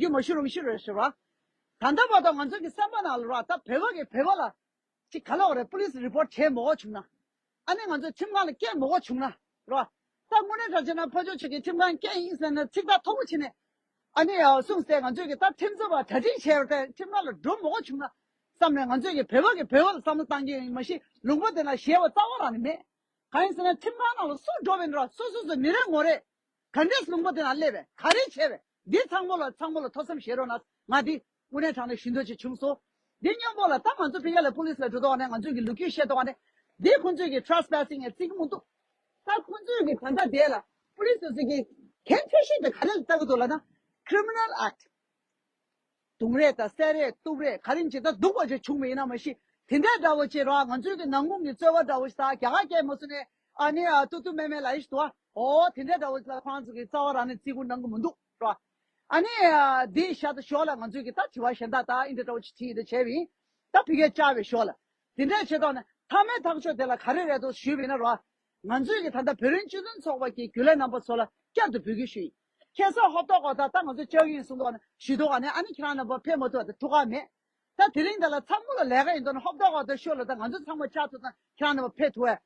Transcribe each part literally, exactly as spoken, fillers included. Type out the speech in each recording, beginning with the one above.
རྒྱུ་མ་ཞུ་རུང་ཞུ་རོགས་ཞུ་ར། ད་ལྟ་བར་དུ་ང་ཚོ་གི་བསམ་པ་ནང་ལ་ར། ད་བོད་པ་གི་བོད་པ་ལ་ཅིག་ག་ལ་བ་རེད། པུ་ལིས་རི་པོར་བྱས་མ་དགོས་བྱུང་ན། ཨ་ནི་ང་ཚོ་ཁྲིམས་ཁང་ལ་སྐད་མ་དགོས་བྱུང་ན་ར། ད་དངོས་གནས་དྲང་གནས་ན་ཕ་ཕྱོགས་ཆོས་ཀྱི་ཁྲིམས་ཁང་སྐད་ཡིན་ཟེར་ན་ཚིག་ཐག་མཐོ་པོ་བྱས་ནས། ཨ་ནི་ཡ་གསུངས་ཏེ་ང་ཚོས་ཀྱི་ད་ཁྲིམས་རྩོད་པ་གྲ་སྒྲིག་བྱས་པ་དེ་ཁྲིམས་ཁང་ལ་འགྲོ་མ་དགོས་བྱུང་ན་བསམ་ནས། ང་ཚོས་ཀྱི་བོད་པ་གི་བོད་པ་ལ་བསམ་བློ་བཏང་གི་ཡིན། མ་གཞི་ལུང་པ་དེ་ན་ཞེད་པ་རྩ་བ་རང་ནས་མེད། གང་ཡིན་ཟེར་ན་ཁྲིམས་ཁང་ནང་ལ་སུ་འགྲོ་བ་ཡིན་ར། སོ་སོ་སོ་མི་རེ་ངོ་རེ་ག་འདྲས་ལུང་པ་དེ་ན་སླེབས་པས། ག་རེ་བྱས་པས། འདི་ཚང་མ་ལ་ཚང་མ་ལ་ཐོས་བསམ་བྱེད་རོགས་གནང་། ང་འདི་དངོས་གནས་དྲང་གནས་ཞུ་འདོད་ཅིག་བྱུང་སོང་། འདི་སྙོམས་པོ་ལ་ད་ང་ཚོ་ཕ་གི་ལ་པུ་ལིས་ལ་འགྲོ་དོགས་ནས་ང་ཚོས་ཀྱི་ལོ་རྒྱུས་བཤད་དོགས་ནས། འདི་ཁོང་ཚོས་ཀྱི་ཊེ་རེ་སི་པེ་སིང་ངས་བརྩི་གི་མི་འདུག་ད་ཁོང་ཚོས་ཀྱི་ད་ལྟ་དེ་ལ་པུ་ལིས་སོ་སོ་གི་འགན་འཁྱེར་ཤེས་དེ་ག་རེ་ལ་ལྟ་གི་འདུག་ལབ་ན། Criminal Act། རྡུང་རེས་དང་བསད་རེས་གཏུབ་རེས་ག་རེ་ཡིན་ཅི་ད་སྡུག་པ་ཅིག་བྱུང་བ་ཡིན་ན་མ་གཞི། དེ་འདྲ་འདྲ་བོ་ཅིག་ར། ང་ཚོའི་གི་ནང་ཁུལ་གྱི་རྩོད་པ་འདྲ་བོ་ཞིག་ད་རྒྱ་གར་སྐད་མ་གསུངས་ནས་ཨ་ནི་ཨ་ཏུ་ཏུ་མེ་མེ་ལ་ཡི་ཞིག་འདུག་ཨ། འོ་དེ་འདྲ་འདྲ་བོ་ཞིག་ལ་ཁོང་ཚོ་གི་རྩ་བ་རང་ནས་བརྩི་བཀུར་གནང་གི་མི་འདུག་ར། ཨ་ནི་ཨ་འདི་ཤ་ད་ཞོར་ལ་ང་ཚོའི་གི་ད་དྲི་བ་གཞན་དག་ད་ཨིན་འདྲ་འདྲ་བོ་ཅིག་དྲིས་ཡིན་ད་བྱས་པ་ཡིན། ད་ཕ་གིར་བཅར་བའི་ཞོར་ལ་དེ་འདྲ་བྱེད་དོགས་ནས་མཐའ་མའི་ཐག་གཅོད་དེ་ལ་ག་རེ་རེད་འདུག་ཞུས་པ་ཡིན་ན་ར། ང་ཚོས་ཀྱི་ད་ལྟ་བོད་རིགས་སྤྱི་མཐུན་ཚོགས་པ་གི་རྒྱུན་ལས་རྣམ་པ་ཚོ་ལ་བསྐྱར་དུ་འབོད་སྐུལ་ཞུ་ཡིན། ཁ་སང་ཧོབ་ཏོག་གོ་ད་ད་ང་ཚོ་བཅར་གྱི་ཡིན་གསུངས་དོགས་ནས་ཞུས་དོགས་ནས་ཨ་ནི་ཁྱེད་རང་རྣམ་པ་ཕེབས་མ་ཐུབ་པ་དེ་ཐུགས་ཁག་མེད། ད་དེ་རིང་འདི་ལ་ཚང་མ་ལ་ལས་ཀ་ཡིན་དོན་ཧོབ་ཏོག་གོ་ད་ཤོད་ལ་ད་ང་ཚོ་ཚང་མ་བཅར་ཐུབ་ན་ཁྱེད་རང་རྣམ་པ་ཕེབས་ཐུབ་པས།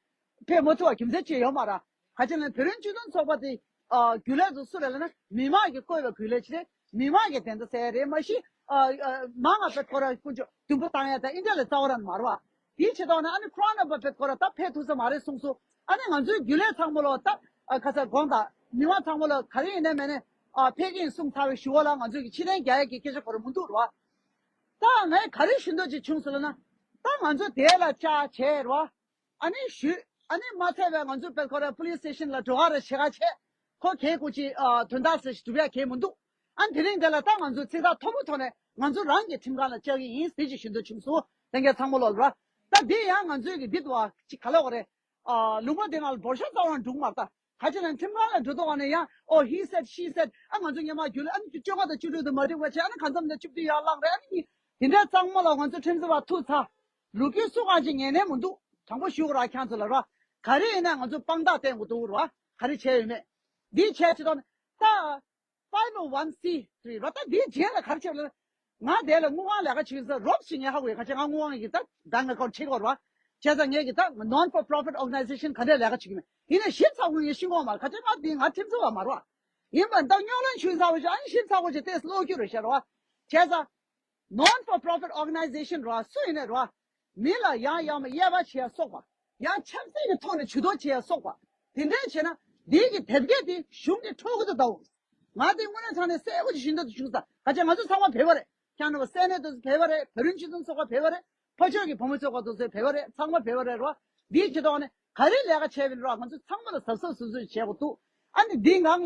ཕེབས་མ་ཐུབ་པ་རྒྱུ་མཚན་ཅི་ཡོད་མ་རེད། ག་ཅི་ལབ་ན་བོད་རིགས་སྤྱི་མཐུན་ཚོགས་པ་དེ་ཨ་རྒྱུན་ལས་ཚོ་སུ་རེད་ལབ་ན་མི་མང་གིས་བསྐོས་པའི་རྒྱུན་ལས་ཅིག་རེད། མི་མང་གིས་བདེན་མཐའ་གསལ་རེད། མ་གཞི་ཨ་ཨ་མང་ང་བེད་ཁོ་ར་ཀུན་སྤྱོད་མདུན་པོ་བཏང་ཡ་ད་ཨིན་འདྲ་ལ་རྩ་བ་རང་མ་རེད་བ། དེའི་ཆེད་དོགས་ནས་ཨ་ནི་ཁོ་རང་རྣམ་པ་བེད་ཁོ་ར་ད་ཕེབས་ཐུབ་ས་མ་རེད་གསུངས་སོང་། ཨ་ནི་ང་ཚོའི་རྒྱུན་ལས་ཚང་མ་ལོ་ད་ཨ་ཁ་ས་དགོངས་དག་མི་མང་ཚང་མ་ལོ་ག་རེ་ཡིན་ནའི་མེད་ནའི་ཨ་ཕེབས་ཀྱི་ཡིན་གསུངས་ཚར་བའི་གཞུག་གུ་ལ་ང་ཚོས་ཀྱི་ཕྱིར་འཐེན་རྒྱག་ཡ་གི་སྐད་ཆ་གོ་ར་མི་འདུག་རེད་བ། ད་ངས་ག་རེ་ཞུ་འདོད་ཅིག་བྱུང་སོང་ལབ་ན། ད་ང་ཚོ་དེ་ལ་བཅར་བྱས་རེད་བ། ཨ་ནི་ཞུས། ཨ་ནི་མ་ཚད་པའི་ང་ཚོ་བེད་ཁོ་ར་པུ་ལིས་སི་ཊེ་ཤན་ལ་འགྲོ་ག་ར་བྱེད་ག་བྱས། ཁོ་གའི་སྐུ་ཅི་ཨ་དོན་དག་ཟེར་ཞིག་སྒྲུབ་ཡ་གའི་མི་འདུག་ཨ་ནི་དེ་རིང་འདི་ལ་ད་ང་ཚོ་ཚིག་ཐག་མཐོ་པོ་ཐོག་ནས་ང་ཚོ་རང་གི་ཁྲིམས་ཁང་ལ་བཅར་གི་ཡིན་ཟེར་ཅིག་ཞུ་འདོད་བྱུང་སོང་། ལྷན་རྒྱས་ཚང་མ་ལོ་ལ་ར། ད་འདི་ཡང་ང་ཚོའི་གི་འདི་དུ་བ་ཅིག་ག་ལ་བ་རེད། ཨ་ལུང་པ་འདི་ནང་ལ་འབོར་ཤོག་རྩ་བ་འགྲུག་མ་རེད་ད། ག་ཅི་ལབ་ན་ཁྲིམས་ཁང་ལ་འགྲོ་དུས་ནས་ཡང་ཨོ་ཧི་སེད་ཤི་སེད། ཨ་ང་ཚོ་སྔོན་མ་རྒྱུན་ལས་ཨ་ནི་བཅོ་ལྔ་དང་བཅུ་དྲུག་དང་མ་འགྲིག་པ་བྱས། ཨ་ནི་གང་འཚམ་དང་བཅུ་བདུན་ཡར་བླངས་རེད། ཨ་ནི་དེ་འདྲ་ཚང་མ་ལ་ང་ཚོ་ཁྲིམས་རྩོད་པ་ཐུག་ཚར། ལོ་རྒྱུས་སུ་གང་ཅི་ངེས་ནས་མི་འདུག་དྲང་པོ་ཞུ་གི་ར་ཁྱེད་ཚོ་ལ་ར། ག་རེ་ཡིན་ན་ང་ཚོ་དཔང་རྟགས་བསྟན་དགོས་འདུག་ར། ག་རེ་བྱས་ཡོད་མེད། འདི་བྱས་ཅི་དང་ད། five oh one C three ར། ད་འདིའི་རྗེས་ལ་ག་རེ་བྱས་ལབ་ན། ང་དེ་ལ་དངུལ་ཁང་ལས་ཀ་བྱེད་ཀྱི་ས་རོབ་ཞིག་ངས་ཧ་གོ་ཡོད། ག་ཅི་ང་དངུལ་ཁང་གི་ད་ད་ང་ཁོང་ཁྲིད་གོ་ར། བྱས་ཙང་ངས་ཀྱི་ད་non for profit organization ག་འདྲས་ལས་ཀ་བྱེད་ཀྱི་མེད། ཡིན་ན་ཞིབ་ཚགས་པོ་ངས་ཤེས་གོ་མ་ར། ག་ཅི་ང་འདི་ང་ཁྲིམས་རྩོད་པ་མ་ར། ཡིན་པ་ད་རྙོག་གླེང་བྱུང་ཚར་བ་ཞིག་ཨ་ནི་ཞིབ་ཚགས་པོ་ཅིག་ཏེས་ཀློག་རྒྱུ་རེད་ཤག་ར། བྱས་ཙང་། non for profit organization ར་སུ་ཡིན་ནའི་ར། མི་ལ་ཡང་ཡང་མ་དབྱེ་བ་བྱེད་ཡ་སོགས་པ། ཡང་ཆབ་སྲིད་ཀྱི་ཐོག་ནས་ཇུས་གཏོགས་བྱེད་ཡ་སོགས་པ། དེ་འདྲས་བྱས་ན་འདི་གི་དེབ་སྐྱེལ་དེ་གཞུང་གི་འཕྲོག་གི་འདུག་ད་འོ། ང་དེ་དངོས་གནས་དྲང་གནས་གསལ་པོ་ཅིག་ཞུ་འདོད་དུ་བྱུང་ས། ག་ཅི་ང་ཚོ་ཚང་མ་བོད་པ་རེད། ཁྱེད་རྣམ་པ་སེ་ནེ་ཏོར་བོད་པ་རེད། བོད་རིགས་སྤྱི་མཐུན་ཚོགས་པ་བོད་པ་རེད། ཕ་ཕྱོགས་ཀྱི་བུ་མོ་ཚོགས་པ་དེ་ཚོ་བོད་པ་རེད། ཚང་མ་བོད་པ་རེད་ར། འདིའི་ཆེད་དོགས་ནས་ག་རེ་ལས་ཀ་བྱས་པ་ཡིན་ར། ང་ཚོ་ཚང་མ་ལ་གཟབ་གཟབ་སོ་སོ་བྱེད་དགོས་འདུག་ཨ་ནི་འདི་ང་